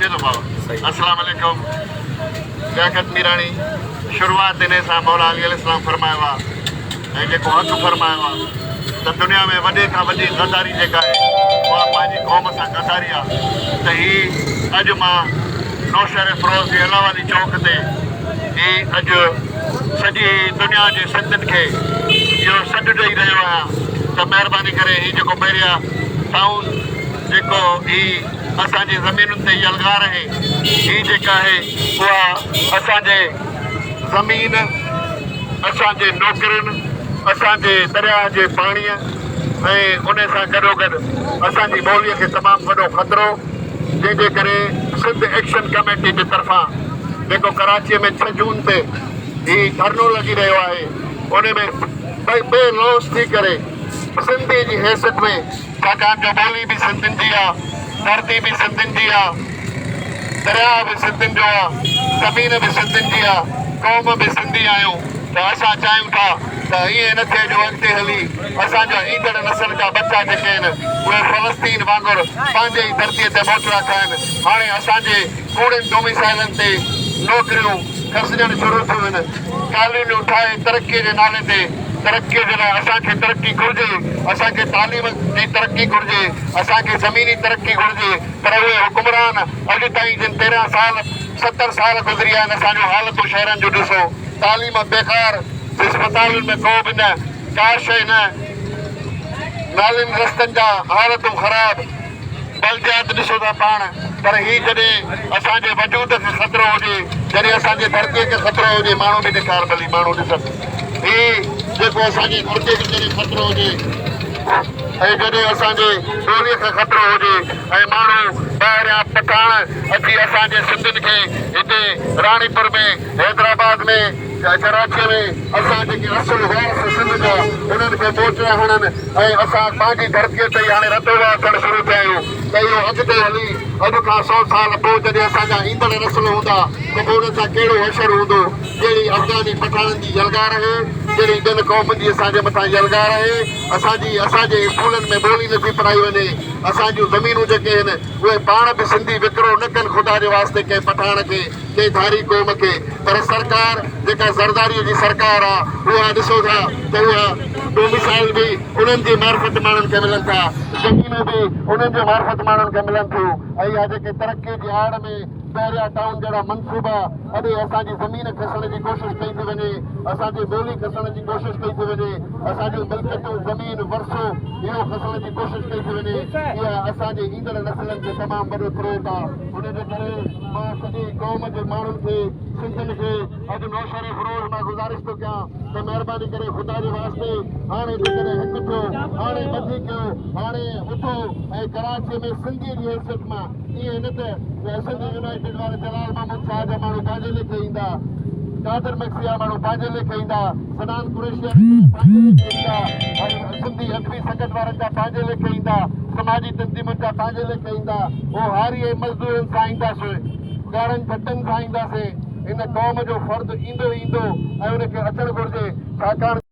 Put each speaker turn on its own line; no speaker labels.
اچي ٿو بابا. السلام عليڪم لياقت ميراڻي شروعات انهي سان مولا علي عليه السلام فرمايو آ ۽ جيڪو حق فرمايو آ ته دنيا ۾ وڏي کان وڏي غداري جيڪا آهي اها پنهنجي قوم سان غداري آ ته هي اڄ مان نوشهرفروز جي الله والي چوڪ تي هي اڄ سڄي دنيا جي سنڌين کي اهو سڏ ڏئي رهيو آهيان ته مهرباني ڪري هي جيڪو بحريا ٽائون جيڪو هي اسان جي زمينن تي يلغار آهي هي جيڪا آهي اها اسان جي زمين اسان جي نوڪرين اسان جي درياهه جي پاڻيء ۽ ان سان گڏوگڏ اسان جي ٻوليء کي تمام وڏو خطرو جنهن جي ڪري سنڌ ايڪشن ڪميٽي جي طرفان جيڪو ڪراچيء ۾ ڇهه جون تي هي ڌرڻو لڳي رهيو آهي ان ۾ بي لوث ٿي ڪري سنڌي جي حيثيت ۾ ڇاڪاڻ جو ٻولي به سنڌين جي آ، ڌرتي به سنڌين جي آ، درياهه به سنڌين جو آ، زمين به سنڌين جي آ، قوم به سنڌي آهيون ته اسان چاهيون ٿا ته ائين نه ٿئي جو اڳتي هلي اسان جا ايندڙ نسل جا ٻچا جيڪي آهن اهي فلسطين وانگر پنهنجي ئي ڌرتي تي موچڙا کائن. هاڻي اسان جي ڪوڙين ڊوميسائلن تي نوڪريون کسجڻ شروع ٿيون آهن. ڪالونيون ٺاهي ترقي جي نالي تي ترقي جي لاء اسان کي ترقي گهرجي، اسان کي تعليم جي ترقي گهرجي، اسان کي زميني ترقي گهرجي پر اهي حڪمران اڄ تائين جن 13 سال 70 سال گذري ويا آهن اسان جون حالتون شهرن جون ڏسو تعليم بيڪار اسپتالن ۾ ڪو به نه ڪا شيء نه نالين رستن جا حالتون خراب. بلديات ڏسو ٿا پاڻ پر هي جڏهن اسان جي وجود کي خطرو هجي جڏهن اسان جي ڌرتي کي خطرو هجي ماڻهو به ڏيکار ڀلي ماڻهو ڏسن هي جيڪو اسان جي ڌرتي کي جڏهن خطرو هجي ۽ جڏهن اسان جي ٻولي کي خطرو هجي ۽ ماڻهو ٻاهريان پٺاڻ اچي اسان جي سنڌين کي هتي راڻيپور ۾ حيدرآباد ۾ ڪراچيء ۾ اسان جيڪي اصل وارث سنڌ جا انهن کي موچڙا هڻن ۽ اسان پنهنجي ڌرتيء تي ئي هاڻي رتو واهه ٿيڻ شروع ٿيا آهيون ته اهو اڳتي هلي اڄ کان سئو سال پوء جڏهن اسان جا ايندڙ نسل هوندا ته پوء انهن سان ڪهڙو حشر هوندو جهڙي افغاني پٺاڻن جي يلغار آهي جهڙي ٻين قومن جي اسان جي مٿان يلغار آهي اسان جي اسان جي اسڪولن ۾ ٻولي نٿي پڙهائي وڃي اسان جون زمينون جيڪي آهن اهي پاڻ به سنڌي وڪرو نه ڪن خدا جي واسطي ڪنهن پٺاڻ کي ڪنهن ڌاري قوم کي پر سرڪار جيڪا زرداري جي سرڪار آ اها ڏسو ٿا ته اها ڊوميسائل به انهن جي معرفت ماڻهن کي ملن ٿا زمينون به انهن جي معرفت ماڻهن کي ملن ٿيون ۽ اها جيڪي ترقي جي آڙ ۾ بحريا ٽائون جهڙا منصوبا اڏي اسان جي زمين کسڻ جي ڪوشش ڪئي ٿي وڃي اسان جي ٻولي کسڻ جي ڪوشش ڪئي ٿي وڃي اسان جون ملڪيتون زمين ورثو اهو کسڻ جي ڪوشش ڪئي ٿي وڃي اها اسان جي ايندڙ نسلن کي تمام وڏو ٿريٽ آ ان جي ڪري مان سڄي قوم جي ماڻهن کي سنڌين کي اڄ نوشهري فروز مان گذارش ٿو ڪيان ته مهرباني ڪري خدا جي واسطي هاڻي جيڪڏهن هڪ ٿيو هاڻي ٻڌي ڪيو هاڻي اٿو ۽ ڪراچي ۾ سنڌي جي حيثيت مان ائين نه ته سنڌ يونائيٽيڊ واري جلال محمود شاهه جا ماڻهو پنهنجي ليکي ايندا قادر مگسي جا ماڻهو پنهنجي ليکي ايندا سنان قريشي جا پنهنجي ليکي ايندا ۽ سنڌي ادبي سنگت وارن جا پنهنجي ليکي ايندا سماجي تنظيمن جا پنهنجي ليکي ايندا، اهو هاري ۽ مزدورن سان اينداسين، ڳاڙهن جهٽن سان اينداسين، هن قوم جو فرد ايندو ئي ايندو ۽ ان کي اچڻ گهرجي، ڇاڪاڻ.